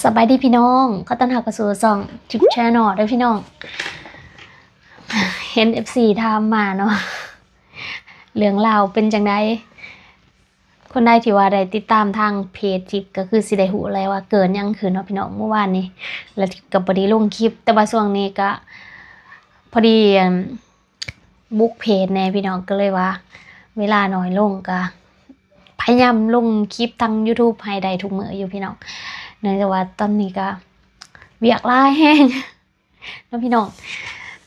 ສະບາຍດີພີ່ນ້ອງ ຂໍຕ້ອນຮັບເຂົ້າສູ່ຊ່ອງ Tip Channel ເດີພີ່ນ້ອງ. ເຫັນເອັຟຊີຖາມມາເນາະ ເລື່ອງລາວເປັນຈັ່ງໃດ? ຄົນໃດທີ່ວ່າໄດ້ຕິດຕາມທາງເພຈທິບ ກໍຄືຊິໄດ້ຮູ້ແລ້ວວ່າເກີດຫຍັງຂຶ້ນເນາະພີ່ນ້ອງ. ມື້ວານນີ້ ແລະ ທິບກໍບໍ່ໄດ້ລົງຄລິບ ແຕ່ວ່າຊ່ວງນີ້ກໍພໍດີ ອັນ ບຸກເພຈແດ່ພີ່ນ້ອງ ກໍເລີຍວ່າເວລາໜ້ອຍລົງ ກໍພະຍາຍາມລົງຄລິບທາງ YouTube ໃຫ້ໄດ້ທຸກມື້ຢູ່ພີ່ນ້ອງ ເນື່ອງຈາກວ່າຕອນນີ້ກໍວຽກຫຼາຍແຮງເນາະພີ່ນ້ອງ.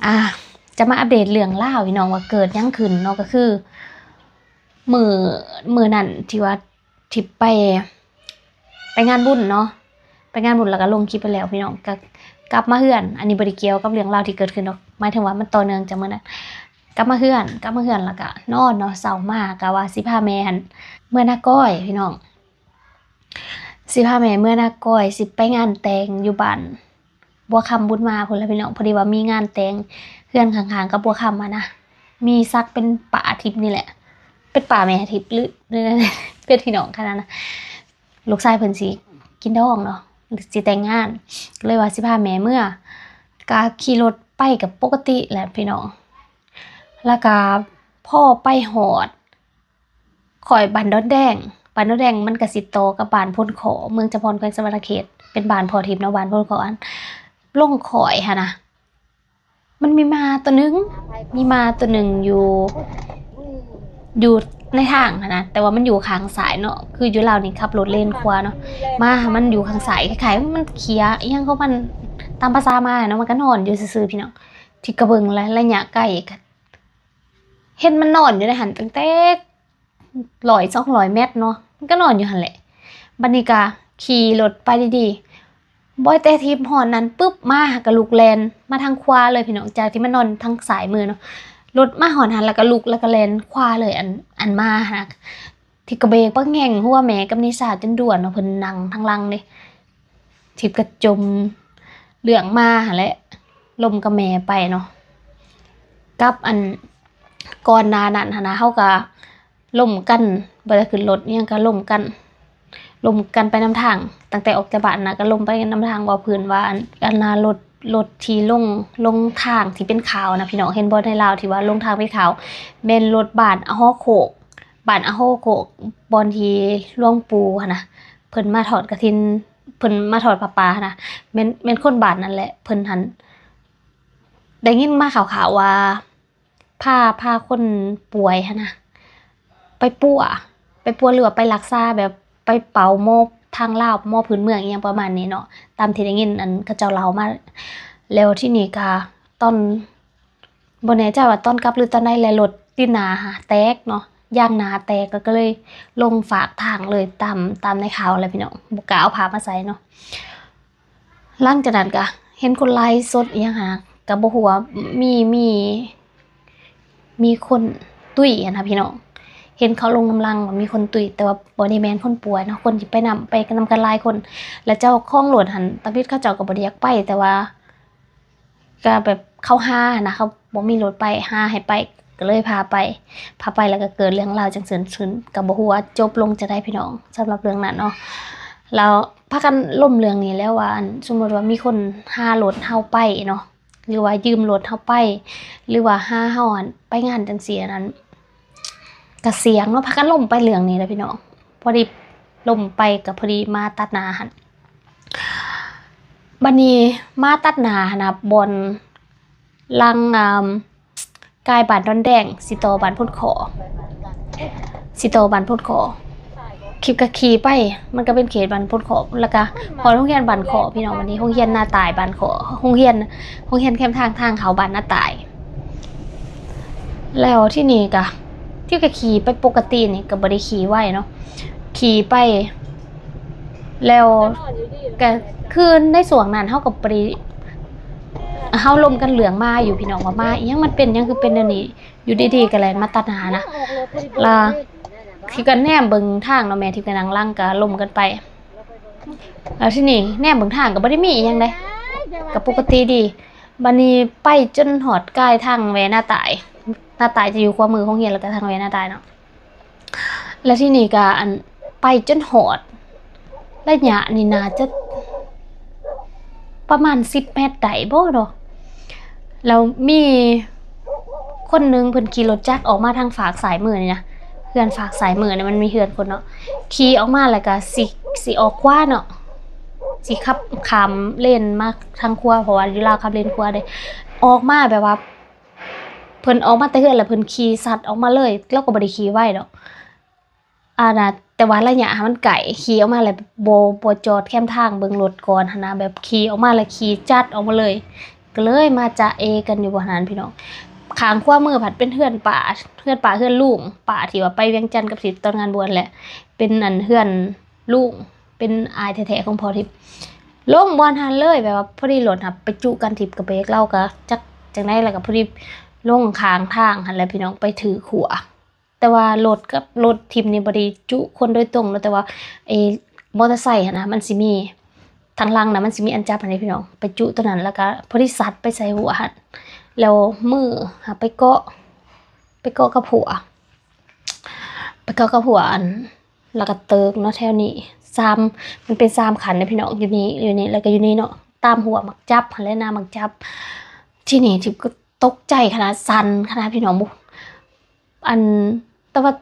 ອ່າ ຈະມາອັບເດດເລື່ອງລາວພີ່ນ້ອງວ່າເກີດຫຍັງຂຶ້ນເນາະ ກໍຄືມື້ ມື້ນັ້ນທີ່ວ່າ ທີ່ໄປ ໄປງານບຸນເນາະ ໄປງານບຸນແລ້ວກໍລົງຄລິບໄປແລ້ວພີ່ນ້ອງ ກໍກັບມາເຮືອນ. ອັນນີ້ບໍ່ໄດ້ກ່ຽວກັບເລື່ອງລາວທີ່ເກີດຂຶ້ນດອກ ໝາຍເຖິງວ່າມັນຕໍ່ເນື່ອງຈາກມື້ນັ້ນ. ກັບມາເຮືອນ ກັບມາເຮືອນແລ້ວກໍນອນເນາະ ເຊົ້າມາກໍວ່າຊິພາແມ່ຫັ້ນເມືອນາກ້ອຍພີ່ນ້ອງ ຊິພາແມ່ເມືອນາກ້ອຍ ຊິໄປງານແຕ່ງຢູ່ບ້ານ ບົວຄຳບຸນມາພຸ້ນລະພີ່ນ້ອງ. ພໍດີວ່າມີງານແຕ່ງເຮືອນຂ້າງໆກັບບົວຄຳຫັ້ນນະ ມີສັກເປັນປ້າທິບນີ້ແຫຼະ ເປັນປ້າແມ່ທິບ ຫຼື ເປັນພີ່ນ້ອງຂະໜາດນະ. ລູກຊາຍເພິ່ນຊິກິນດອງເນາະ ຊິແຕ່ງງານ ກໍເລີຍວ່າຊິພາແມ່ເມືອ ກະຂີ່ລົດໄປກໍປົກກະຕິແຫຼະພີ່ນ້ອງ. ແລ້ວກະພໍໄປຮອດ ຂ້ອຍ ບ້ານດອນແດງ ບ້ານດອນແດງມັນກະຊິຕໍ່ກັບບ້ານໂພນຄໍ້ ເມືອງຈຳພອນ ແຂວງສະຫວັນນະເຂດ ເປັນບ້ານພໍ່ທິບເນາະ ບ້ານໂພນຄໍ້. ອັນ ລົງຂ້ອຍຫັ້ນນະ ມັນມີໝາຕົວໜຶ່ງ ມີໝາຕົວໜຶ່ງຢູ່ ຢູ່ໃນທາງຫັ້ນນະ ແຕ່ວ່າມັນຢູ່ຂ້າງຊ້າຍເນາະ ຄືຢູ່ລາວນີ້ຂັບລົດເລນຂວາເນາະ ໝາມັນຢູ່ຂ້າງຊ້າຍ ຄ້າຍໆມັນເຄຍອີ່ຫຍັງຂອງມັນ ຕາມພາສາໝາເນາະ ມັນກໍນອນຢູ່ຊື່ໆ ພີ່ນ້ອງ. ທິບກໍເບິ່ງໄລຍະໄກ ເຫັນມັນນອນຢູ່ໃນຫັ້ນຕັ້ງແຕ່ຮ້ອຍສອງຮ້ອຍແມັດເນາະ ມັນກໍນອນຢູ່ຫັ້ນແຫຼະ. ບັດນີ້ກໍຂີ່ລົດໄປດີໆ ບໍ່ແຕ່ທິບຮອດນັ້ນປຶບ ໝາກໍລຸກແລ່ນມາທາງຂວາເລີຍພີ່ນ້ອງ ຈາກທີ່ມັນນອນທາງຊ້າຍມືເນາະ. ລົດມາຮອດຫັ້ນແລ້ວກໍລຸກ ແລ້ວກໍແລ່ນຂວາເລີຍ ອັນ ອັນໝາຫັ້ນນະ. ທິບກໍເບກປະແງ່ງຫົວແມ່ກັບນິຊາຈົນດ່ວນເນາະ ເພິ່ນນັ່ງທາງຫຼັງເດ້. ທິບກໍຈົ່ມເລື່ອງມາຫັ້ນແຫຼະ ລົມກັບແມ່ໄປເນາະ ກັບອັນ ກ່ອນໜ້ານັ້ນຫັ້ນນະ ເຮົາກໍລົມກັນ ບໍ່ໄດ້ຂຶ້ນລົດຫຍັງ ກໍລົມກັນ ລົມກັນໄປນຳທາງ ຕັ້ງແຕ່ອອກຈາກບ້ານນະ ກໍລົມໄປນຳທາງ ເວົ້າພື້ນວ່າອັນ ອັນນະ ລົດ ລົດທີ່ລົງ ລົງທາງທີ່ເປັນຂ່າວນະ ພີ່ນ້ອງເຫັນບໍ່ໃນລາວ ທີ່ວ່າລົງທາງເປັນຂ່າວ ແມ່ນລົດບ້ານອະຫໍໂຄກ ບ້ານອະຫໍໂຄກ ບ່ອນທີ່ຫຼວງປູ່ຫັ້ນນະ ເພິ່ນມາທອດກະຖິນ ເພິ່ນມາທອດຜ້າປ່າຫັ້ນນະ ແມ່ນ ແມ່ນຄົນບ້ານນັ້ນແຫຼະ. ເພິ່ນຫັ້ນ ໄດ້ຍິນມາຂ່າວໆວ່າ ພາ ພາຄົນປ່ວຍຫັ້ນນະ ໄປປົວ ໄປປົວ ຫຼືວ່າໄປລັກສາ ແບບໄປເປົ່າໝໍທາງລາວ ໝໍພື້ນເມືອງອີ່ຫຍັງປະມານນີ້ເນາະ ຕາມທີ່ໄດ້ຍິນ ອັນ ເຂົາເຈົ້າເລົ່າມາ. ແລ້ວທີນີ້ກະຕອນ ບໍ່ແນ່ໃຈວ່າຕອນກັບ ຫຼື ຕອນໃດ ແລະ ລົດຕິດໜ້າແຕກເນາະ ຢາງໜ້າແຕກ ກໍເລີຍລົງຟາກທາງເລີຍ ຕາມ ຕາມໃນຂ່າວແຫຼະພີ່ນ້ອງ ບໍ່ກ້າເອົາພາບມາໃສ່ເນາະ. ຫຼັງຈາກນັ້ນກະເຫັນຄົນໄລຟ໌ສົດອີ່ຫຍັງຫັ້ນນະ ກະບໍ່ຮູ້ວ່າມີ ມີ ມີຄົນຕຸ້ຍຫັ້ນນະພີ່ນ້ອງ ເຫັນເຂົາລົງນຳຫຼັງວ່າມີຄົນຕຸ້ຍ ແຕ່ວ່າບໍ່ໄດ້ແມ່ນຄົນປ່ວຍເນາະ ຄົນທີ່ໄປນຳ ໄປນຳກັນຫຼາຍຄົນ ແລະ ເຈົ້າຂອງລົດຫັ້ນ ຕາມຈິດເຂົາເຈົ້າກໍບໍ່ໄດ້ຢາກໄປ ແຕ່ວ່າ ກະແບບເຂົາຫາຫັ້ນນະ ເຂົາບໍ່ມີລົດໄປ ຫາໃຫ້ໄປ ກໍເລີຍພາໄປ ພາໄປແລ້ວກໍເກີດເລື່ອງລາວຈັ່ງຊັ້ນຂຶ້ນ ກໍບໍ່ຮູ້ວ່າຈົບລົງຈັ່ງໃດພີ່ນ້ອງ ສຳລັບເລື່ອງນັ້ນເນາະ. ແລ້ວພາກັນລົມເລື່ອງນີ້ແຫຼະວ່າ ອັນ ສົມມຸດວ່າມີຄົນຫາລົດເຮົາໄປເນາະ ຫຼືວ່າຢືມລົດເຮົາໄປ ຫຼືວ່າຫາເຮົາ ອັນ ໄປງານຈັ່ງຊີ້ ອັນນັ້ນ ກະສ່ຽງເນາະ ພາກັນລົມໄປເລື່ອງນີ້ແຫຼະພີ່ນ້ອງ. ພໍດີລົມໄປກໍພໍດີໝາຕັດໜ້າຫັ້ນ ບັດນີ້ໝາຕັດໜ້າຫັ້ນນະ ບ່ອນຫຼັງ ອ່າ ກາຍບ້ານດອນແດງ ຊິຕໍ່ບ້ານໂພນຄໍ້ ຊິຕໍ່ບ້ານໂພນຄໍ້ ຄລິບກໍຂີ່ໄປ ມັນກໍເປັນເຂດບ້ານໂພນຄໍ້ ແລ້ວກໍຮອດໂຮງຮຽນບ້ານຄໍ້ ພີ່ນ້ອງ. ບັດນີ້ໂຮງຮຽນນາຕາຍບ້ານຄໍ້ ໂຮງຮຽນ ໂຮງຮຽນແຄມທາງ ທາງເຂົ້າບ້ານນາຕາຍ. ແລ້ວທີນີ້ກະ ທິບກະຂີ່ໄປປົກກະຕິນີ້ ກະບໍ່ໄດ້ຂີ່ໄວເນາະ ຂີ່ໄປ ແລ້ວກະຄືໃນຊ່ວງນັ້ນເຮົາກະບໍ່ໄດ້ ເຮົາລົມກັນເລື່ອງໝາຢູ່ພີ່ນ້ອງ ວ່າໝາອີ່ຫຍັງ ມັນເປັນຫຍັງຄືເປັນແນວນີ້ ຢູ່ດີໆກະແລ່ນມາຕັດໜ້າຫັ້ນນະ ລະທິບກະແນມເບິ່ງທາງເນາະ ແມ່ທິບກະນັ່ງຫຼັງ ກະລົມກັນໄປ. ແລ້ວທີນີ້ແນມເບິ່ງທາງກະບໍ່ໄດ້ມີອີ່ຫຍັງເດ້ ກະປົກກະຕິດີ. ບາດນີ້ໄປຈົນຮອດກາຍທາງແວນາຕາຍ ນາຕາຍຈະຢູ່ຂວາມືໂຮງຮຽນ ແລ້ວກະທາງແວນາຕາຍເນາະ. ແລ້ວທີນີ້ກະ ອັນ ໄປຈົນຮອດ ໄລຍະນີ້ໜ້າຈະ ປະມານສິບແມັດໄດ້ບໍ່ເນາະ. ແລ້ວມີຄົນໜຶ່ງເພິ່ນຂີ່ລົດຈັກອອກມາທາງຟາກຊ້າຍມືນີ້ນະ, ເຮືອນຟາກຊ້າຍມືນີ້ມັນມີເຮືອນຄົນເນາະ, ຂີ່ອອກມາແລ້ວກໍຊິ ຊິອອກຂວາເນາະ, ຊິຂັບຂ້າມເລນມາທາງຂວາ ເພາະວ່າຢູ່ລາວຂັບເລນຂວາເດ້. ອອກມາແບບວ່າ ເພິ່ນອອກມາແຕ່ເຮືອນແລ້ວເພິ່ນຂີ່ຊັດອອກມາເລີຍ, ລາວກໍບໍ່ໄດ້ຂີ່ໄວດອກ. ອັນນະ ແຕ່ວ່າໄລຍະຫັ້ນມັນໄກ, ຂີ່ອອກມາແລ້ວບໍ່ ບໍ່ຈອດແຄມທາງເບິ່ງລົດກ່ອນຫັ້ນນະ, ແບບຂີ່ອອກມາແລ້ວຂີ່ຈັດອອກມາເລີຍ, ກໍເລີຍມາຈະເອກັນຢູ່ບ່ອນນັ້ນພີ່ນ້ອງ. ຂ້າງຂວາມືພັດເປັນເຮືອນປ້າ ເຮືອນປ້າເຮືອນລຸງ, ປ້າທີ່ວ່າໄປວຽງຈັນກັບທິບຕອນງານບວດແຫຼະ, ເປັນອັນເຮືອນລຸງ ເປັນອ້າຍແທ້ໆຂອງພໍ່ທິບ. ລົງບ່ອນຫັ້ນເລີຍ, ແບບວ່າພໍດີລົດຫັ້ນໄປຈຸກັນ, ທິບກໍເບຣກ, ລາວກໍຈັກຈັ່ງໃດ ແລ້ວກໍພໍດີລົງຂ້າງທາງຫັ້ນແຫຼະພີ່ນ້ອງ, ໄປຖືຂວາ. ແຕ່ວ່າລົດກັບ ລົດທິບນີ້ບໍ່ໄດ້ຈຸຄົນໂດຍຕົງເນາະ, ແຕ່ວ່າ ເອ ມໍເຕີໄຊຫັ້ນນະ ມັນຊິມີ ທາງຫຼັງນະ ມັນຊິມີອັນຈັບຫັ້ນເດ້ພີ່ນ້ອງ, ໄປຈຸຕົວນັ້ນ ແລ້ວກໍພໍດີຊັດໄປໃສ່ຫົວຫັ້ນ, ແລ້ວມືຫາໄປເກາະ ໄປເກາະກັບຫົວ ໄປເກາະກັບຫົວອັນ ແລ້ວກໍເຕີກເນາະ ແຖວນີ້ ສາມ ມັນເປັນສາມຂັ້ນເດ້ພີ່ນ້ອງ, ຢູ່ນີ້ ຢູ່ນີ້ ແລ້ວກໍຢູ່ນີ້ເນາະ, ຕາມຫົວໝາກຈັບຫັ້ນແຫຼະນະ, ໝາກຈັບ. ທີນີ້ທິບກໍຕົກໃຈຂະໜາດ ສັ່ນຂະໜາດພີ່ນ້ອງ, ບໍ່ ອັນ ແຕ່ວ່າ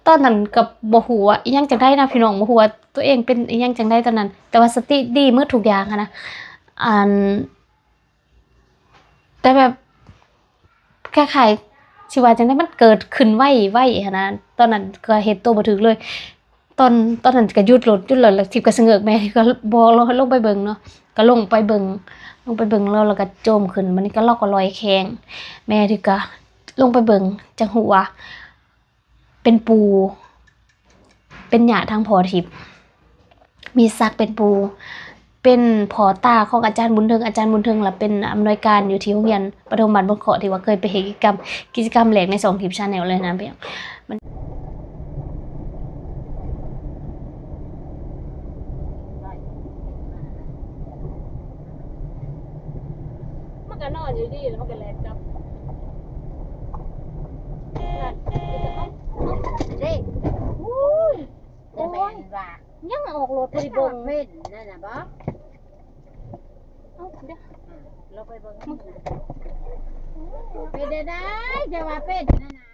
ຕອນນັ້ນກໍບໍ່ຮູ້ວ່າອີ່ຫຍັງຈັ່ງໃດນະພີ່ນ້ອງ, ບໍ່ຮູ້ວ່າຕົວເອງເປັນອີ່ຫຍັງຈັ່ງໃດຕອນນັ້ນ, ແຕ່ວ່າສະຕິດີໝົດທຸກຢ່າງຫັ້ນນະ. ອັນ ແຕ່ແບບຄ້າຍໆ ຊິວ່າຈັ່ງໃດ ມັນເກີດຂຶ້ນໄວ ໄວຫັ້ນນະ, ຕອນນັ້ນກໍເຮັດໂຕບໍ່ຖືກເລີຍ. ຕອນ ຕອນນັ້ນກໍຢຸດລົດ ຢຸດລົດ ແລ້ວທິບກໍສະເຫງິກ, ແມ່ທິບກໍບໍ່ລົງໄປເບິ່ງເນາະ, ກໍລົງໄປເບິ່ງ ລົງໄປເບິ່ງແລ້ວ ແລ້ວກໍໂຈມຂຶ້ນ. ບາດນີ້ກໍລອກກໍລອຍແຂ້ງ, ແມ່ທິບກໍລົງໄປເບິ່ງ ຈັ່ງຮູ້ວ່າ ເປັນປູ່ ເປັນຍາດທາງພໍ່ທິບ, ມີສັກເປັນປູ່ ເປັນພໍ່ຕາຂອງອາຈານບຸນເທິງ. ອາຈານບຸນເທິງລະເປັນອຳນວຍການຢູ່ທີ່ໂຮງຮຽນປະຖົມບ້ານບົນເຄາະ ທີ່ວ່າເຄີຍໄປເຮັດກິດຈະກຳ ກິດຈະກຳແລກໃນຊ່ອງທິບ Channel ເລີຍນະ. ມັນກໍນອນຢູ່ດີ ແລ້ວມັນກໍແລ່ນກັບ. ເດ້ ໂອ້ຍ ຈະແມ່ນວ່າ ຍັງອອກລົດບໍ່ໄດ້ເບິ່ງ ເປັນນັ້ນນະບໍ່? ເອົ້າ ດຽວ ອືມ ລອງໄປເບິ່ງ ເປັນໄດ້ ຈະວ່າເປັນນັ້ນນະ.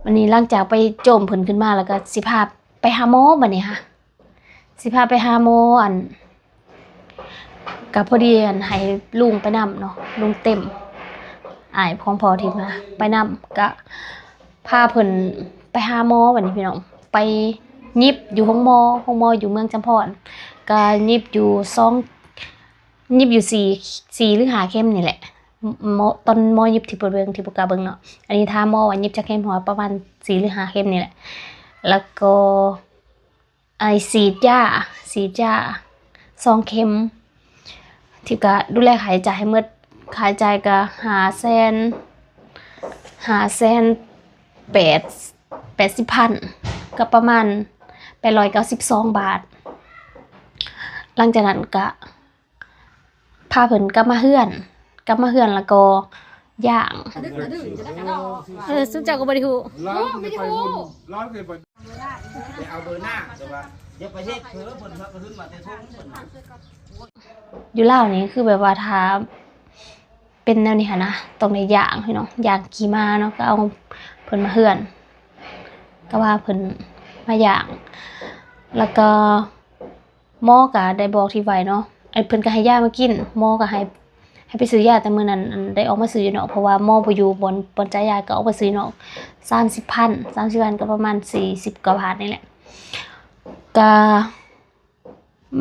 ບາດນີ້ຫຼັງຈາກໄປໂຈມເພິ່ນຂຶ້ນມາ ແລ້ວກໍຊິພາໄປຫາໝໍ. ບາດນີ້ຫາ ຊິພາໄປຫາໝໍ ອັນ ກະພໍດີ ອັນ ໃຫ້ລຸງໄປນຳເນາະ, ລຸງເຕັມ ອ້າຍຂອງພໍ່ທິບນະ ໄປນຳ. ກະພາເພິ່ນໄປຫາໝໍ. ບາດນີ້ພີ່ນ້ອງ ໄປຫຍິບຢູ່ໂຮງໝໍ, ໂຮງໝໍຢູ່ເມືອງຈຳພອນ, ກະຫຍິບຢູ່ສອງ ຫຍິບຢູ່ສີ່ ສີ່ຫຼືຫ້າເຂັມນີ້ແຫຼະ. ໝໍ ຕອນໝໍຫຍິບທີ່ບໍ່ເບິ່ງ ທີ່ບໍ່ກ້າເບິ່ງເນາະ, ອັນນີ້ຖາມໝໍວ່າຫຍິບຈັກເຂັມ ເພາະວ່າປະມານສີ່ຫຼືຫ້າເຂັມນີ້ແຫຼະ. ແລ້ວກໍ ໄອ້ສີດຢາ ສີດຢາສອງເຂັມ, ທີ່ກະດູແລຄ່າໃຊ້ຈ່າຍໃຫ້ໝົດ, ຄ່າໃຊ້ຈ່າຍກະຫ້າແສນ ຫ້າແສນແປດ ແປດສິບພັນ ກໍປະມານແປດຮ້ອຍເກົ້າສິບສອງບາດ. ຫຼັງຈາກນັ້ນກະ ພາເພິ່ນກັບມາເຮືອນ, ກັບມາເຮືອນແລ້ວກໍຢ້າງ. ເອີ ຊຸມເຈົ້າກໍບໍ່ໄດ້ຮູ້. ລາວເຄີຍໄປບຸນ ລາວເຄີຍໄປ ໄປເອົາເບີໜ້າ ແຕ່ວ່າຢ່າໄປເຮັດເຜີ ເພິ່ນ ເພິ່ນກໍຂຶ້ນມາແຕ່ທົ່ງເພິ່ນ. ຢູ່ລາວນີ້ຄືແບບວ່າຖ້າເປັນແນວນີ້ຫັ້ນນະ ຕ້ອງໄດ້ຍ່າງພີ່ນ້ອງ, ຍ່າງຂີ່ມ້າເນາະ, ກໍເອົາເພິ່ນມາເຮືອນ, ກໍວ່າເພິ່ນມາຍ່າງ. ແລ້ວກໍ ໝໍກໍໄດ້ບອກທີ່ໄວ້ເນາະ, ເພິ່ນກໍໃຫ້ຢາມາກິນ, ໝໍກໍໃຫ້ ໃຫ້ໄປຊື້ຢາ ແຕ່ມື້ນັ້ນ ອັນ ໄດ້ອອກມາຊື້ຢູ່ນອກ ເພາະວ່າໝໍບໍ່ຢູ່ ບ່ອນ ບ່ອນຈ່າຍຢາ ກໍອອກໄປຊື້ນອກ ສາມສິບພັນ ສາມສິບພັນ ກໍປະມານສີ່ສິບກວ່າບາດນີ້ແຫຼະ. ກະ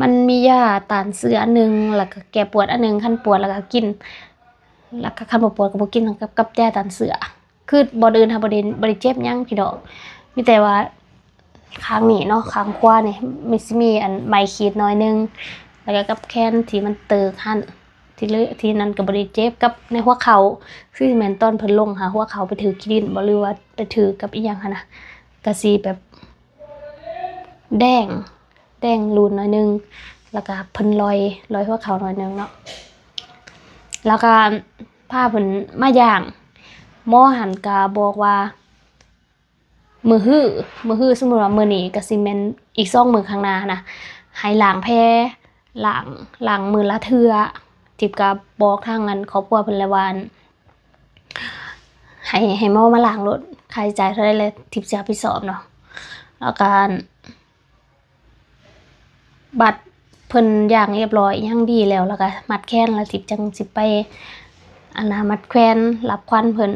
ມັນມີຢາຕ້ານເຊື້ອອັນໜຶ່ງ ແລ້ວກໍແກ້ປວດອັນໜຶ່ງ ຄັນປວດແລ້ວກໍກິນ ແລ້ວກໍຄັນບໍ່ປວດກໍບໍ່ກິນ ກັບ ກັບຢາຕ້ານເຊື້ອ. ຄືບ່ອນອື່ນຫາບໍ່ໄດ້ ບໍ່ໄດ້ເຈັບຫຍັງພີ່ນ້ອງ ມີແຕ່ວ່າຂ້າງນີ້ເນາະ ຂ້າງຂວານີ້ ມັນຊິມີອັນໄມ້ຂີດໜ້ອຍໜຶ່ງ ແລ້ວກໍກັບແຂນທີ່ມັນເຕີກຫັ້ນ ທີ່ເລີຍ ທີ່ນັ້ນກໍບໍ່ໄດ້ເຈັບ ກັບໃນຫົວເຂົ່າ ຄືຊິແມ່ນຕອນເພິ່ນລົງຫາຫົວເຂົ່າໄປຖືກຂີ້ດິນບໍ ຫຼືວ່າໄປຖືກກັບອີ່ຫຍັງຫັ້ນນະ ກໍຊິແບບແດງ ແດງລຸນໜ້ອຍໜຶ່ງ ແລ້ວກໍເພິ່ນລອຍ ລອຍຫົວເຂົ່າໜ້ອຍໜຶ່ງເນາະ ແລ້ວກໍພາເພິ່ນມາຢາງ ໝໍຫັ້ນກໍບອກວ່າ ມື້ຮື ມື້ຮື ສົມມຸດວ່າມື້ນີ້ກໍຊິແມ່ນອີກສອງມື້ຂ້າງໜ້ານະ ໃຫ້ລ້າງແຜ ລ້າງ ລ້າງມື້ລະເທື່ອ. ທິບກໍບອກທາງອັນຄອບຄົວເພິ່ນແລ້ວວ່າ ໃຫ້ ໃຫ້ໝໍມາລ້າງໂລດ ຄ່າໃຊ້ຈ່າຍເທົ່າໃດແລ້ວທິບຊິຮັບຜິດຊອບເນາະ ແລ້ວກໍ ບັດເພິ່ນຢາງລຽບຮ້ອຍ ອີ່ຫຍັງດີແລ້ວ ແລ້ວກໍມັດແຂນ ແລ້ວທິບຈັ່ງຊິໄປ ອັນນ່າ ມັດແຂນ ຮັບຂວັນເພິ່ນ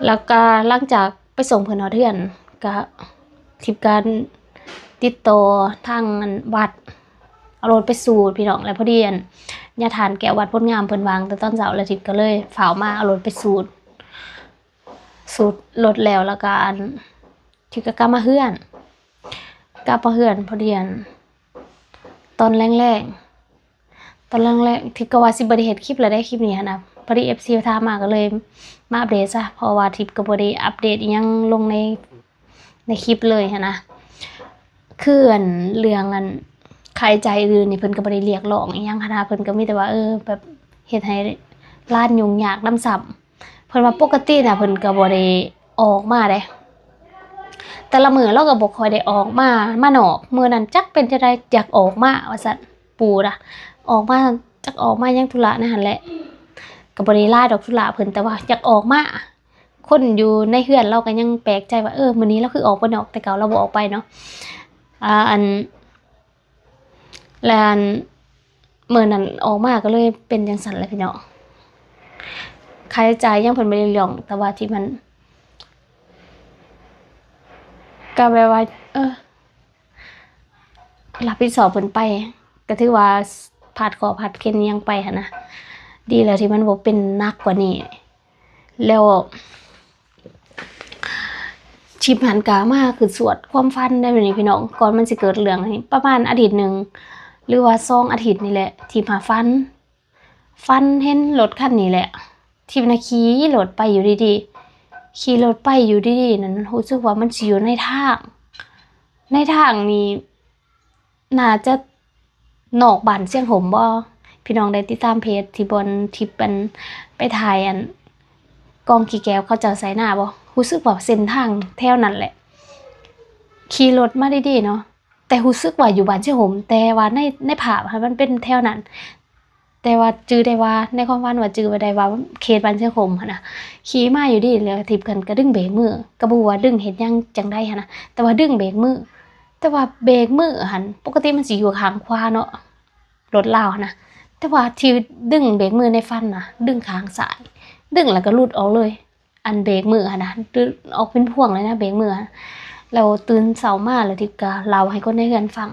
ແລ້ວກໍຫຼັງຈາກໄປສົ່ງເພິ່ນຮອດເຮືອນ ກໍ ທິບກໍຕິດຕໍ່ທາງອັນວັດ ເອົາລົດໄປສູດພີ່ນ້ອງ ແລ້ວພໍດີອັນຍາທ່ານແກ້ວວັດໂພນງາມເພິ່ນວ່າງແຕ່ຕອນເຊົ້າ ແລ້ວທິບກໍເລີຍຟ້າວມາເອົາລົດໄປສູດ ສູດລົດແລ້ວ ແລ້ວກໍອັນ ທິບກໍກັບມາເຮືອນ ກັບມາເຮືອນພໍດີອັນ ຕອນແລງໆ ຕອນແລງໆ ທິບກໍວ່າຊິບໍ່ໄດ້ເຮັດຄລິບແລ້ວເດ້ ຄລິບນີ້ຫັ້ນນະ ພໍດີເອັຟຊີຖາມມາ ກໍເລີຍມາອັບເດດຊະ ເພາະວ່າທິບກໍບໍ່ໄດ້ອັບເດດອີ່ຫຍັງລົງໃນ ໃນຄລິບເລີຍຫັ້ນນະ ຄືອັນເລື່ອງອັນຄ່າໃຊ້ຈ່າຍອື່ນນີ້ ເພິ່ນກໍບໍ່ໄດ້ຮຽກຮ້ອງອີ່ຫຍັງຫັ້ນນະ ເພິ່ນກໍມີແຕ່ວ່າ ເອີ ແບບເຮັດໃຫ້ຫຼານຫຍຸ້ງຍາກນຳຊ້ຳ. ເພິ່ນວ່າປົກກະຕິນະ ເພິ່ນກໍບໍ່ໄດ້ອອກມາເດ້ ແຕ່ລະມື້ລາວກໍບໍ່ຄ່ອຍໄດ້ອອກມາ ມານອກ ມື້ນັ້ນຈັກເປັນຈັ່ງໃດ ຢາກອອກມາວ່າຊັ້ນ ປູ່ນະ ອອກມາ ຈັກອອກມາຫຍັງທຸລະໃນຫັ້ນແຫຼະ ກໍບໍ່ໄດ້ຫຼາຍດອກທຸລະເພິ່ນ ແຕ່ວ່າຢາກອອກມາ. ຄົນຢູ່ໃນເຮືອນລາວກໍຍັງແປກໃຈວ່າ ເອີ ມື້ນີ້ລາວຄືອອກໄປນອກ ແຕ່ເກົ່າລາວບໍ່ອອກໄປເນາະ ອ່າ ອັນ ແລະ ອັນ ມື້ນັ້ນອອກມາກໍເລີຍເປັນຈັ່ງຊັ້ນແຫຼະພີ່ນ້ອງ ຄ່າໃຊ້ຈ່າຍຫຍັງເພິ່ນບໍ່ໄດ້ຮ້ອງ ແຕ່ວ່າທີ່ມັນ ກໍແບບວ່າ ເອີ ຮັບຜິດຊອບເພິ່ນໄປ ກໍຖືວ່າພາດເຄາະພາດເຂັນຫຍັງໄປຫັ້ນນະ ດີແລ້ວທີ່ມັນບໍ່ເປັນໜັກກວ່ານີ້. ແລ້ວທິບຫັ້ນກະມາຄຶດຊວດຄວາມຝັນໄດ້ແບບນີ້ພີ່ນ້ອງ ກ່ອນມັນຊິເກີດເລື່ອງນີ້ປະມານອາທິດໜຶ່ງ ຫຼືວ່າສອງອາທິດນີ້ແຫຼະ ທິບຫາຝັນ ຝັນເຫັນລົດຄັນນີ້ແຫຼະ ທິບນະຂີ່ລົດໄປຢູ່ດີໆ ຂີ່ລົດໄປຢູ່ດີໆນັ້ນ ຮູ້ສຶກວ່າມັນຊິຢູ່ໃນທາງ ໃນທາງນີ້ ໜ້າຈະນອກບ້ານຊຽງຫົມບໍ? ພີ່ນ້ອງໄດ້ຕິດຕາມເພຈທີ່ບ່ອນທິບອັນໄປຖ່າຍອັນກອງຂີ້ແກບເຂົາເຈົ້າໃສ່ໜ້າບໍ? ຮູ້ສຶກວ່າເສັ້ນທາງແຖວນັ້ນແຫຼະ ຂີ່ລົດມາດີໆເນາະ ແຕ່ຮູ້ສຶກວ່າຢູ່ບ້ານຊຽງຫົມ ແຕ່ວ່າໃນ ໃນພາບຫັ້ນມັນເປັນແຖວນັ້ນ ແຕ່ວ່າຈື່ໄດ້ວ່າ ໃນຄວາມຝັນວ່າຈື່ໄດ້ວ່າເຂດບ້ານຊຽງຫົມຫັ້ນນະ ຂີ່ມາຢູ່ດີ ແລ້ວທິບຫັ້ນກະດຶງເບຣກມື ກະບໍ່ຮູ້ວ່າດຶງເຮັດຫຍັງຈັ່ງໃດຫັ້ນນະ ແຕ່ວ່າດຶງເບຣກມື ແຕ່ວ່າເບຣກມືຫັ້ນ ປົກກະຕິມັນຊິຢູ່ຂ້າງຂວາເນາະ ລົດລາວຫັ້ນນະ ແຕ່ວ່າທີ່ດຶງເບຣກມືໃນຝັນນະ ດຶງຂ້າງຊ້າຍ ດຶງແລ້ວກະຫຼຸດອອກເລີຍ ອັນເບຣກມືຫັ້ນນະ ດຶງອອກເປັນພວງເລີຍນະ ເບຣກມືຫັ້ນ ແລ້ວຕື່ນເຊົ້າມາ ແລ້ວທິບກະເລົ່າໃຫ້ຄົນໃນເຮືອນຟັງ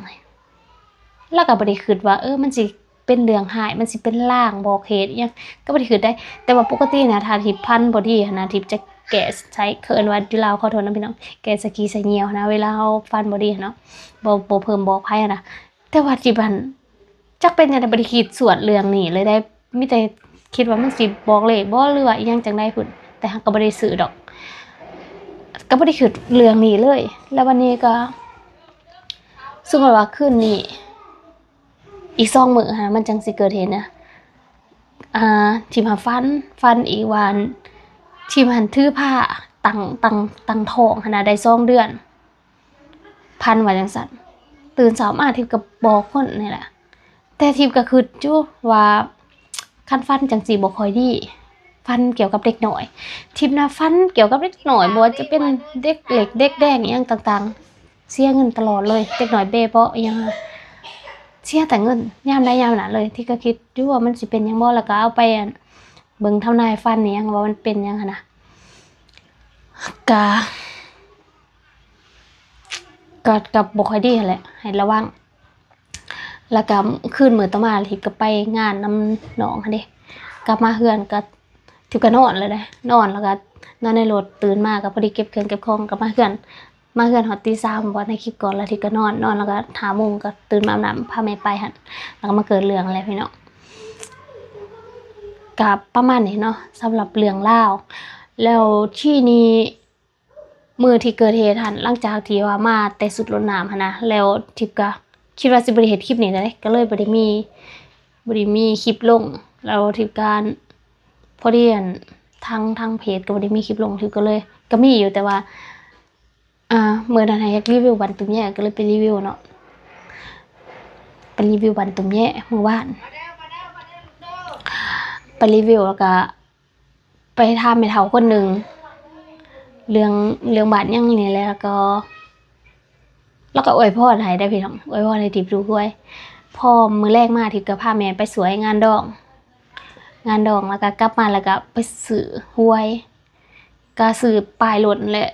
ລາວກໍບໍ່ໄດ້ຄິດວ່າ ເອີ ມັນຊິເປັນເລື່ອງຮ້າຍ ມັນຊິເປັນລາງບອກເຫດອີ່ຫຍັງ ກໍບໍ່ໄດ້ຄິດໄດ໋ ແຕ່ວ່າປົກກະຕິນະ ຖ້າທີ່ຝັນບໍ່ດີຫັ້ນນະ ທີ່ຈະແກ້ໃສ່ ເອີ້ນວ່າຢູ່ລາວ ຂໍໂທດນະພີ່ນ້ອງ ແກ້ສະກີສະຍ່ຽວຫັ້ນນະ ເວລາເຮົາຝັນບໍ່ດີຫັ້ນເນາະ ບໍ່ ບໍ່ເພີ່ມບອກໃຜຫັ້ນນະ ແຕ່ວ່າທີ່ບ້ານ ຈັກເປັນຫຍັງ ບໍ່ໄດ້ຄິດສວດເລື່ອງນີ້ເລີຍໄດ໋ ມີແຕ່ຄິດວ່າມັນຊິບອກເລກບໍ ຫຼືວ່າອີ່ຫຍັງຈັ່ງໃດພຸ້ນ ແຕ່ຫາກກໍບໍ່ໄດ້ຊື້ດອກ ກໍບໍ່ໄດ້ຄິດເລື່ອງນີ້ເລີຍ ແລ້ວວັນນີ້ກໍ ສົມມຸດວ່າຄືນນີ້ ອີກສອງມື້ຫັ້ນນະ ມັນຈັ່ງຊິເກີດເຫດນະ ອ່າ ທິບຫັ້ນຝັນ ຝັນອີກວ່າ ທິບຫັ້ນຖືພາຕັ້ງ ຕັ້ງ ຕັ້ງທ້ອງຫັ້ນນະ ໄດ້ສອງເດືອນ ຝັນວ່າຈັ່ງຊັ້ນ ຕື່ນເຊົ້າມາທິບກໍບອກຄົນນີ້ແຫຼະ ແຕ່ທິບກໍຄິດຢູ່ວ່າ ຄັນຝັນຈັ່ງຊີ້ບໍ່ຄ່ອຍດີ ຝັນກ່ຽວກັບເດັກນ້ອຍ ທິບນະຝັນກ່ຽວກັບເດັກນ້ອຍ ບໍ່ວ່າຈະເປັນເດັກເລັກເດັກແດງອີ່ຫຍັງຕ່າງໆ ເສຍເງິນຕະຫຼອດເລີຍ ເດັກນ້ອຍເບເບາະອີ່ຫຍັງ ເສ ສຍແຕ່ເງິນຍາມໃດຍາມນັ້ນເລີຍ. ທິບກໍຄິດຢູ່ວ່າມັນຊິເປັນຫຍັງບໍ່ ແລ້ວກໍເອົາໄປ ອັ່ນ ເບິ່ງທຳນາຍຟັນອີ່ຫຍັງວ່າມັນເປັນຫຍັງຫັ້ນນະ ກະ ກໍ ກໍບໍ່ຄ່ອຍດີຫັ້ນແຫຼະ ໃຫ້ລະວັງ. ແລ້ວກໍຄືນມື້ຕໍ່ມາ ທິບກໍໄປງານນຳນ້ອງຫັ້ນເດ້ ກັບມາເຮືອນກໍ ທິບກໍນອນເລີຍເດ້ ນອນ ແລ້ວກໍນອນໃນລົດ. ຕື່ນມາກໍພໍດີເກັບເຄື່ອງເກັບຂອງ ກໍມາເຮືອນ ມາເຮືອນຮອດຕີສາມ ບອກໃນຄລິບກ່ອນ. ແລ້ວທິບກໍນອນ ນອນແລ້ວກໍຫ້າໂມງກໍຕື່ນມາອາບນ້ຳ ພາແມ່ໄປຫັ້ນ ແລ້ວກໍມາເກີດເລື່ອງແຫຼະພີ່ນ້ອງ. ກໍປະມານນີ້ເນາະ ສຳລັບເລື່ອງລາວ. ແລ້ວທີນີ້ ມື້ທີ່ເກີດເຫດຫັ້ນ ຫຼັງຈາກທີ່ວ່າມາແຕ່ຊຸດລົດນ້ຳຫັ້ນນະ ແລ້ວທິບກໍຄິດວ່າຊິບໍ່ໄດ້ເຮັດຄລິບນີ້ເດ້ ກໍເລີຍບໍ່ໄດ້ມີ ບໍ່ໄດ້ມີຄລິບລົງ. ແລ້ວທິບກໍ ພໍດີ ອັ່ນ ທາງ ທາງເພຈກໍບໍ່ໄດ້ມີຄລິບລົງ ທິບກໍເລີຍ ກໍມີຢູ່ ແຕ່ວ່າ ອ່າ ມື້ນັ້ນຫັ້ນຢາກຣີວິວບ້ານຕຸ້ມແຍ ກໍເລີຍໄປຣີວິວເນາະ ໄປຣີວິວບ້ານຕຸ້ມແຍມື້ວານ ໄປຣີວິວ ແລ້ວກໍ ໄປຖາມແມ່ເຖົ້າຄົນໜຶ່ງ ເລື່ອງ ເລື່ອງບ້ານຫຍັງນີ້ແຫຼະ ແລ້ວກໍ ແລ້ວກໍອວຍພອນໃຫ້ເດ້ພີ່ນ້ອງ ອວຍພອນໃຫ້ທິບຖືກຫວຍ. ພໍມື້ແລງມາ ທິບກໍພາແມ່ໄປຊ່ວຍງານດອງ ງານດອງ ແລ້ວກໍກັບມາ ແລ້ວກໍໄປຊື້ຫວຍ ກໍຊື້ປ້າຍລົດແຫຼະ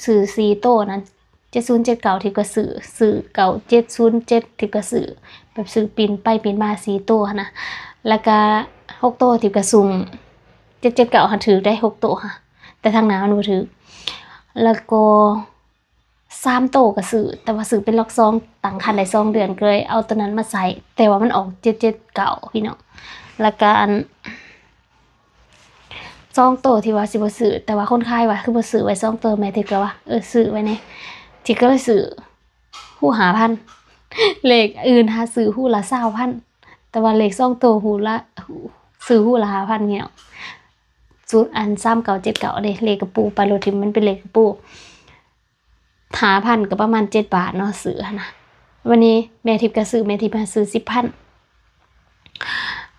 ຊື້ສີ່ໂຕນັ້ນ ເຈັດສູນເຈັດເກົ້າ ທິບກໍຊື້ ຊື້ເກົ້າເຈັດສູນເຈັດ ທິບກໍຊື້ ແບບຊື້ປິ່ນໄປປິ່ນມາສີ່ໂຕຫັ້ນນະ. ແລ້ວກໍຫົກໂຕ ທິບກໍສຸ່ມ ເຈັດເຈັດເກົ້າຫັ້ນຖືກໄດ໋ ຫົກໂຕຫະ ແຕ່ທາງໜ້າມັນບໍ່ຖືກ. ແລ້ວກໍສາມໂຕກໍຊື້ ແຕ່ວ່າຊື້ເປັນລັອກສອງ ຕັ້ງຄັນໄດ້ສອງເດືອນ ກໍເລີຍເອົາໂຕນັ້ນມາໃສ່ ແຕ່ວ່າມັນອອກເຈັດເຈັດເກົ້າ ພີ່ນ້ອງ. ແລ້ວກໍອັ່ນ ສອງໂຕທີ່ວ່າຊິບໍ່ຊື້ ແຕ່ວ່າຄົນຂາຍວ່າຄືບໍ່ຊື້ໄວ້ສອງໂຕ ແມ່ທິບກໍວ່າ ເອີ ຊື້ໄວ້ແດ່ ທິບກໍເລີຍຊື້ຫູຫ້າພັນ. ເລກອື່ນຫາຊື້ຫູລະຊາວພັນ ແຕ່ວ່າເລກສອງໂຕຫູລະ ຊື້ຫູລະຫ້າພັນ ພີ່ນ້ອງ. ສູນ ອັ່ນ ສາມເກົ້າເຈັດເກົ້າເດ້ ເລກກະປູ ປາໂລທິມ ມັນເປັນເລກກະປູ. ຫ້າພັນກໍປະມານເຈັດບາດເນາະ ຊື້ຫັ້ນນະ. ບາດນີ້ແມ່ທິບກໍຊື້ ແມ່ທິບຫາຊື້ສິບພັນ.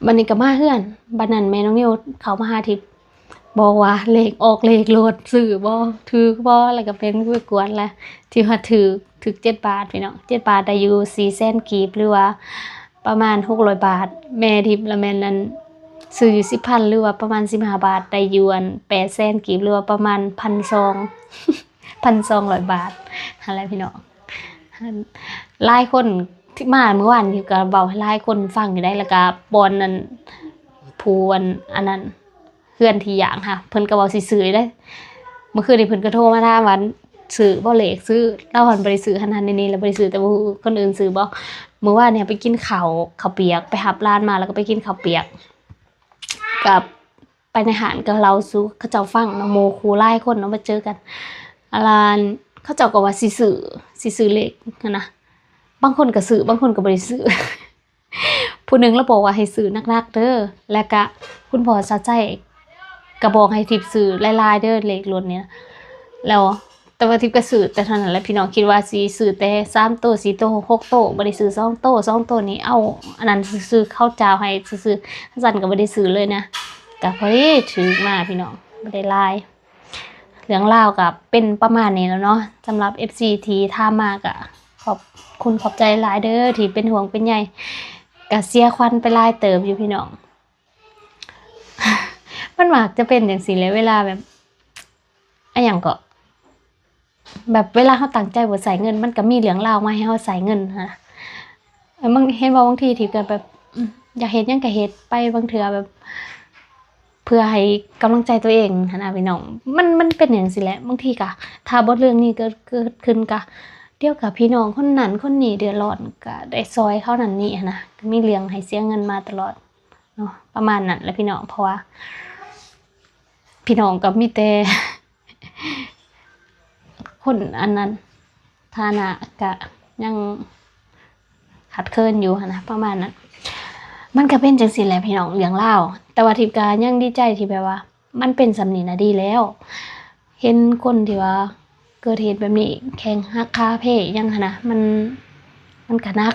ບາດນີ້ກໍມາເຮືອນ ບາດນັ້ນແມ່ນ້ອງນິວເຂົ້າມາຫາທິບ ບອກວ່າເລກອອກເລກໂລດ ຊື້ບໍ່ ຖືກບໍ່ ແລ້ວກໍເປັນໄປກວດແລ້ວ ທີ່ວ່າຖືກ ຖືກເຈັດບາດ ພີ່ນ້ອງ ເຈັດບາດໄດ້ຢູ່ສີ່ແສນກີບ ຫຼືວ່າປະມານຫົກຮ້ອຍບາດ. ແມ່ທິບລະແມ່ນ ອັ່ນ ຊື້ຢູ່ສິບພັນ ຫຼືວ່າປະມານສິບຫ້າບາດ ໄດ້ຢູ່ ອັ່ນ ແປດແສນກີບ ຫຼືວ່າປະມານພັນສອງ ພັນສອງຮ້ອຍບາດຫັ້ນແຫຼະພີ່ນ້ອງ. ຫຼາຍຄົນທີ່ມາມື້ວານນີ້ກໍເວົ້າໃຫ້ຫຼາຍຄົນຟັງຢູ່ໄດ໋ ແລ້ວກໍບ່ອນນັ້ນ ຜູ້ອັນ ອັນນັ້ນ ເຮືອນທີ່ຢາກຫາ ເພິ່ນກໍເວົ້າຊິຊື້ເດ້. ມື້ຄືນນີ້ເພິ່ນກໍໂທມາຖາມວ່າຊື້ບໍ່ເລກ ຊື້ ລາວຫັ້ນບໍ່ໄດ້ຊື້ ຫັ້ນໆ ນີ້ໆ ແລ້ວບໍ່ໄດ້ຊື້ ແຕ່ບໍ່ຮູ້ຄົນອື່ນຊື້ບໍ່. ມື້ວານນີ້ໄປກິນເຂົ້າ ເຂົ້າປຽກ ໄປຮັບຫຼານມາ ແລ້ວກໍໄປກິນເຂົ້າປຽກ ກັບ ໄປໃນຮ້ານກໍເລົ່າສູ່ເຂົາເຈົ້າຟັງເນາະ ໝູ່ຄູ່ຫຼາຍຄົນເນາະ ມາເຈີກັນ ອັນ ເຂົາເຈົ້າກໍວ່າຊິຊື້ ຊິຊື້ເລກຫັ້ນນະ ບາງຄົນກໍຊື້ ບາງຄົນກໍບໍ່ໄດ້ຊື້. ຜູ້ໜຶ່ງລາວບອກວ່າໃຫ້ຊື້ໜັກໆເດີ ແລ້ວກະຄຸນພໍ່ຊາດໄຊກໍບອກໃຫ້ທິບຊື້ຫຼາຍໆເດີ ເລກລົດນີ້ນະ ແລ້ວ ແຕ່ວ່າທິບກໍຊື້ແຕ່ເທົ່ານັ້ນແຫຼະພີ່ນ້ອງ ຄິດວ່າຊິຊື້ແຕ່ສາມໂຕ ສີ່ໂຕ ຫົກໂຕ ບໍ່ໄດ້ຊື້ສອງໂຕ ສອງໂຕນີ້ເອົາອັນນັ້ນຊື່ໆ ເຂົາຈ່າຍໃຫ້ຊື່ໆ ຄັນຊັ້ນກໍບໍ່ໄດ້ຊື້ເລີຍນະ. ກໍພໍດີຖືກມາພີ່ນ້ອງ ບໍ່ໄດ້ຫຼາຍ. ເລື່ອງລາວກໍເປັນປະມານນີ້ແຫຼະເນາະ ສຳລັບເອັຟຊີທີ່ຖາມມາ ກໍຂອບຄຸນຂອບໃຈຫຼາຍເດີທີ່ເປັນຫ່ວງເປັນໃຍ ກໍເສຍຂວັນໄປຫຼາຍເຕີບຢູ່ພີ່ນ້ອງ. ມັນມັກຈະເປັນຈັ່ງຊີ້ແຫຼະ ເວລາແບບ ອາຫຍັງເກາະ ແບບເວລາເຮົາຕັ້ງໃຈບໍ່ໃຊ້ເງິນ ມັນກໍມີເລື່ອງລາວມາໃຫ້ເຮົາໃຊ້ເງິນຫັ້ນນະ. ເອີ ບາງ ເຫັນບໍ່ ບາງທີທີ່ກໍແບບ ອືມ ຢາກເຮັດຫຍັງກໍເຮັດໄປ ບາງເທື່ອແບບ ເພື່ອໃຫ້ກຳລັງໃຈຕົວເອງຫັ້ນນະພີ່ນ້ອງ. ມັນ ມັນເປັນຈັ່ງຊີ້ແຫຼະ ບາງທີກໍ ຖ້າບໍ່ເລື່ອງນີ້ເກີດ ເກີດຂຶ້ນ ກໍດຽວກໍພີ່ນ້ອງຄົນນັ້ນຄົນນີ້ເດືອດຮ້ອນ ກໍໄດ້ຊ່ອຍເຂົານັ້ນນີ້ຫັ້ນນະ ກໍມີເລື່ອງໃຫ້ເສຍເງິນມາຕະຫຼອດ. ເນາະ ປະມານນັ້ນແຫຼະພີ່ນ້ອງ ເພາະວ່າພີ່ນ້ອງກໍມີແຕ່ຄົນອັນນັ້ນ ຖານະກະຍັງຂາດເຂີນຢູ່ຫັ້ນນະ ປະມານນັ້ນ. ມັນກະເປັນຈັ່ງຊີ້ແຫຼະພີ່ນ້ອງ ເລື່ອງລາວ ແຕ່ວ່າທິບກະຍັງດີໃຈທີ່ແບບວ່າ ມັນເປັນສ່ຳນີ້ນະດີແລ້ວ. ເຫັນຄົນທີ່ວ່າເກີດເຫດແບບນີ້ ແຂ້ງຫັກ ຂາເພ ຫຍັງຫັ້ນນະ ມັນ ມັນກະໜັກ.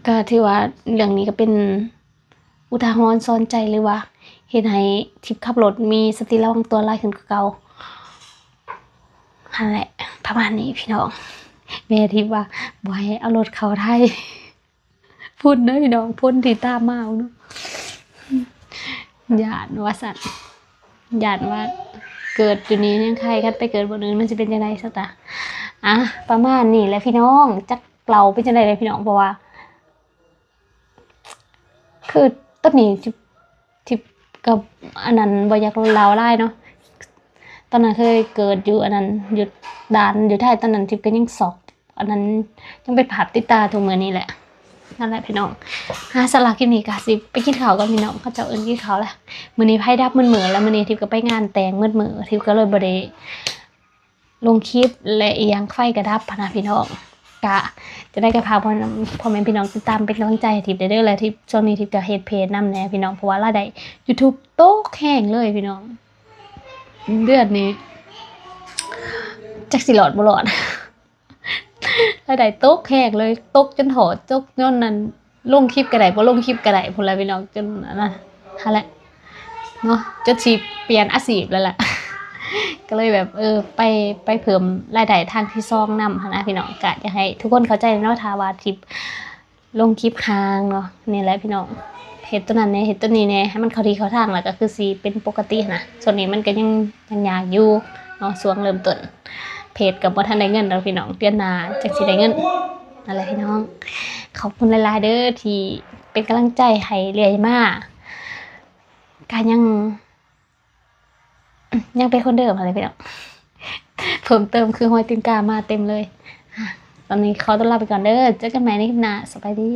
ກະຖືວ່າເລື່ອງນີ້ກະເປັນອຸທາຫອນສອນໃຈ ຫຼືວ່າເຮັດໃຫ້ທິບຂັບລົດມີສະຕິລະວັງຕົວຫຼາຍຂຶ້ນກວ່າເກົ່າ. ຫັ້ນແຫຼະ ປະມານນີ້ພີ່ນ້ອງ. ແມ່ທິບວ່າບໍ່ໃຫ້ເອົາລົດເຂົ້າໄທ. ຝຸ່ນເດີພີ່ນ້ອງ, ຝຸ່ນທີ່ຕາມມາເນາະ. ຢ້ານວ່າຊັ້ນ, ຢ້ານວ່າເກີດຢູ່ນີ້ຍັງໄຄ, ຄັນໄປເກີດບ່ອນອື່ນມັນຊິເປັນຈັ່ງໃດຊະຕາ. ອ່ະ ປະມານນີ້ແຫຼະພີ່ນ້ອງ, ຈັກເລົ່າເປັນຈັ່ງໃດເລີຍພີ່ນ້ອງ, ເພາະວ່າ ຄືຕອນນີ້ທິບ ທິບກໍອັນນັ້ນບໍ່ຢາກເລົ່າຫຼາຍເນາະ. ຕອນນັ້ນເຄີຍເກີດຢູ່ອັນນັ້ນ ຢູ່ດ່ານຢູ່ໄທ, ຕອນນັ້ນທິບກໍຍັງຊັອກ, ອັນນັ້ນຍັງເປັນພາບຕິດຕາທຸກມື້ນີ້ແຫຼະ. ນັ້ນແຫຼະພີ່ນ້ອງ, ອ່າ ສຳລັບຄລິບນີ້ກໍຊິໄປກິນເຂົ້າກ່ອນພີ່ນ້ອງ, ເຂົາເຈົ້າເອີ້ນກິນເຂົ້າແລ້ວ. ມື້ນີ້ໄຟດັບໝົດມື້ແລ້ວ, ມື້ນີ້ທິບກໍໄປງານແຕ່ງໝົດມື້, ທິບກໍເລີຍບໍ່ໄດ້ ລົງຄລິບ ແລະ ອີ່ຫຍັງ ໄຟກະດັບຫັ້ນນະພີ່ນ້ອງ. ກະຈັ່ງໃດກະຝາກພໍ່ ພໍ່ແມ່ພີ່ນ້ອງຕິດຕາມເປັນກຳລັງໃຈໃຫ້ທິບແດ່ເດີ ແລະ ທິບ ຊ່ວງນີ້ທິບກະເຮັດເພຈນຳແດ່ພີ່ນ້ອງ, ເພາະວ່າລາຍໄດ້ YouTube ຕົກແຮງເລີຍພີ່ນ້ອງ. ເດືອນນີ້ຈັກຊິລອດບໍ່ລອດ, ລາຍໄດ້ຕົກແຮງເລີຍ, ຕົກຈົນທໍ້ ຕົກຈົນນັ້ນ ລົງຄລິບກະໄດ້ ບໍ່ລົງຄລິບກະໄດ້ພຸ້ນລະພີ່ນ້ອງ, ຈົນອັນນັ້ນຫັ້ນແຫຼະເນາະ, ຈົນຊິປ່ຽນອາຊີບແລ້ວລະ. ກະເລີຍແບບ ເອີ ໄປ ໄປເພີ່ມລາຍໄດ້ທາງທີສອງນຳຫັ້ນນະພີ່ນ້ອງ. ກະຢາກໃຫ້ທຸກຄົນເຂົ້າໃຈເນາະ, ຖ້າວ່າທິບລົງຄລິບຫ່າງເນາະ, ນີ້ແຫຼະພີ່ນ້ອງ, ເຮັດໂຕນັ້ນແດ່ ເຮັດໂຕນີ້ແດ່ ໃຫ້ມັນເຂົ້າທີ່ເຂົ້າທາງ ລະກະຄືຊິເປັນປົກກະຕິຫັ້ນນະ. ຊ່ວງນີ້ມັນກະຍັງ ຍັງຍາກຢູ່ເນາະ, ຊ່ວງເລີ່ມຕົ້ນ ເພຈກໍບໍ່ທັນໄດ້ເງິນດອກພີ່ນ້ອງ, ເດືອນໜ້າຈັ່ງຊິໄດ້ເງິນ. ນັ້ນແຫຼະພີ່ນ້ອງ, ຂອບຄຸນຫຼາຍໆເດີທີ່ເປັນກຳລັງໃຈໃຫ້ເລື້ອຍມາ. ກະຍັງ ຍັງເປັນຄົນເດີມຫັ້ນແຫຼະພີ່ນ້ອງ, ເພີ່ມເຕີມຄືຮອຍຕີນກາມາເຕັມເລີຍ. ຕອນນີ້ຂໍຕົວລາໄປກ່ອນເດີ, ເຈີກັນໃໝ່ໃນຄລິບໜ້າ, ສະບາຍດີ.